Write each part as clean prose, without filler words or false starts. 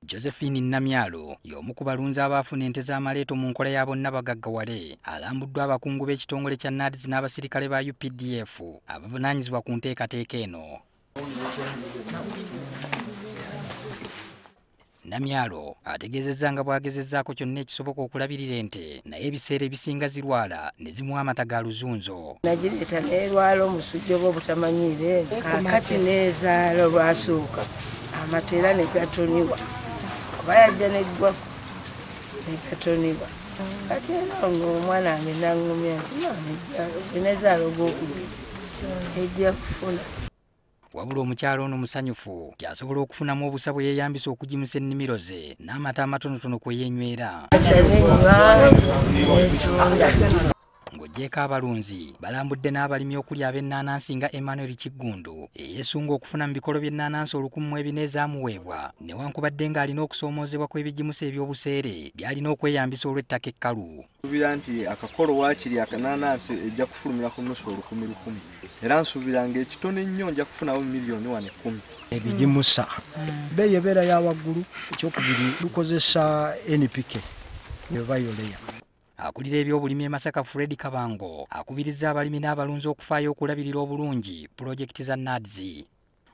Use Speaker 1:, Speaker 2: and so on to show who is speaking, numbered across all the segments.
Speaker 1: Josephine Namyalo y'omu ku balunzi abaafuna ente z'amaleeto mu nkola ya bonna bagaggawale alambuddwa abakungu b'ekitongole kya NAADS n'abasirikale ba UPDF abavunaanyizibwa ku nteekateeka eno. Namyalo ategeezezza nga bw'agezezzaako kyonna ekisoboka okulabirira ente naye ebiseera ebisinga zirwala ne zimuwa amata ga luzunzo.
Speaker 2: Nagireeta n'erwala omusujja oba obutamanyiire, kaakati n'ezaala olwasooka amata era ne gatoniwa, kuba yajja n'eggwa ne gatoniwa. Kati era omwana wange n'aŋŋumya nti maama enezaala ogwokubiri ejja kufuna.
Speaker 1: Wabula omukyala ono musanyufu nti asobola okufunamu obusa bwe yeeyambisa okugimusa ennimiro ze n'amata amatonotono kwe yeenywera. Ng'oggyeeko abalunzi balambudde n'abalimi okuli ab'ennaanansi nga Emmanuel Kiggundu eyeesunga okufuna mu bikolo by'ennaanansi 14 ezaamuweebwa newankubadde ng'alina okusoomoozebwa kw'ebigimusa eby'obuseere by'alina okweyambisa olw'ettaka ekkalu.
Speaker 3: Nsuubira nti akakolo waakiri akanaanansi ejja kufulumira ku nusu 1,000 era nsuubira ng'ekitono ennyo nja kufunawo miliyoni 1.10.
Speaker 4: Ebigimusa bbeeyi ebeera ya waggulu, ekyokubiri lukozesa NPK oba yoleya.
Speaker 1: Akulira ebyobulimi e Masaka Fred Kabango akubirizza abalimi n'abalunzi okufaayo okulabirira obulungi pulojekiti za NAADS.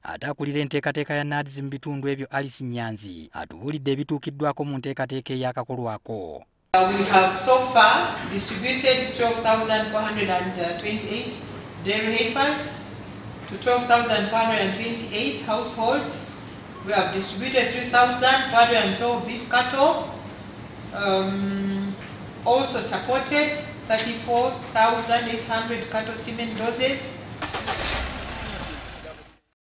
Speaker 1: Ate akulira enteekateeka ya NAADS mu bitundu ebyo Alice Nyanzi atubuulidde ebituukiddwako mu nteekateeka ey'akakolwako.
Speaker 5: We have so far distributed 12,428 dairy heifers to 12,428 households. We have distributed 3,412 beef cattle. Also supported 34,800 cattle semen doses.